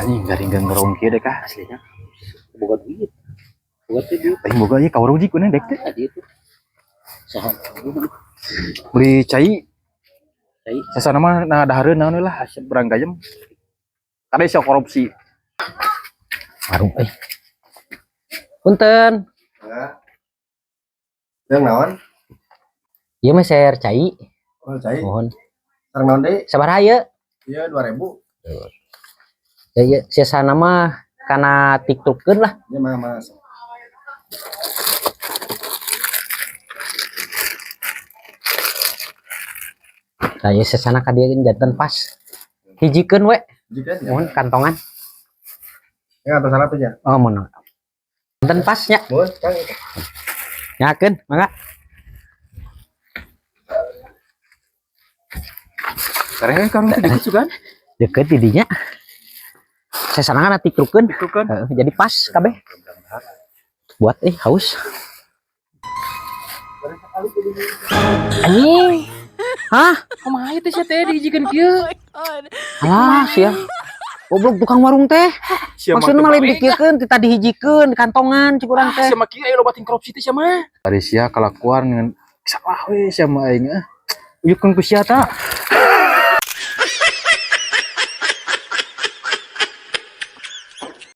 Anjing garing gerong kieu deh kah. Aslinya boga duit. Boga teh duit. Aing boga ieu ka warung jik kunaon dek teh. Tadi itu. Saha? Beli cai. Cai. Sasana mah nah dahareun naon we lah asep berang gayem. Kada sia korupsi. Warung euy. Punten. Yang naon? Ieu mah share cai. Oh, cai. Mohon. Sareng naon deui? Sabaraha ieu? Ieu 2000. Ya ya sesana mah kana TikTokeun lah. Ieu mah mas. Nah, ya sesana ka dieu janten pas. Hijikeun we, Jika ya. mohon kantongan. Ya atau salah aja. Oh, mohon. Janten pas nya. Bos, Kang. Nyakeun, mangga. Karena kan teh deket sugan. Deket di dinya. Sesana kana tikrukeun. Itu kan. Heeh, jadi pas kabeh. Buat haus. Anjing. Hah? Kumaha ieu teh sia teh dihijikeun kieu? Alah, sia. Goblok tukang warung teh. Sia Maksudna mah lain dikiekeun, teu tadi hijikeun di kantongan cik urang teh. Sia mah kieu aya loba ting korupsi teh sia mah. Tadi sia kalakuan dengan salah we sia mah aing ah. Uyukeun ku sia ta.